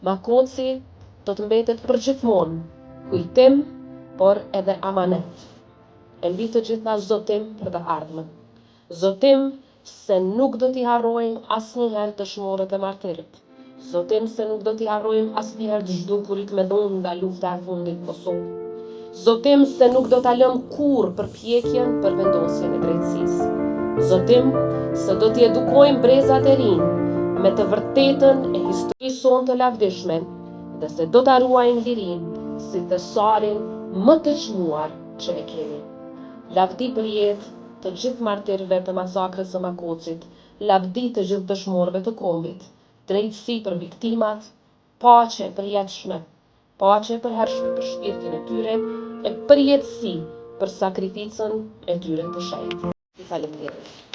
Makoci do të mbetet përgjithmonë kujtim, por edhe amanet. E mbi të gjitha zotim për të ardhmen. Zotim se nuk do t'i harrojmë asnjëherë dëshmorët dhe martirët. Zotim se nuk do t'i harrojmë asnjëherë të zhdukurit me dhunë nga lufta e fundit në Kosovë. Zotim se nuk do ta lëmë kurrë përpjekjen për vendosjen e drejtësisë. Zotim se do t'i edukojmë brezat e rinj me të vërtetën e historisë sonë të lavdishme dhe se do ta ruajmë lirinë si thesarin më të çmuar që e kemi. Lavdi përjetë të gjithë martirëve të masakrës së Makocit, lavdi të gjithë dëshmorëve të kombit, drejtësi për viktimat, paqe e përjetshme, paqe e përhershme për shpirtin e tyre e përjetësi për sakrificën e tyre të shenjtë. Ju faleminderit.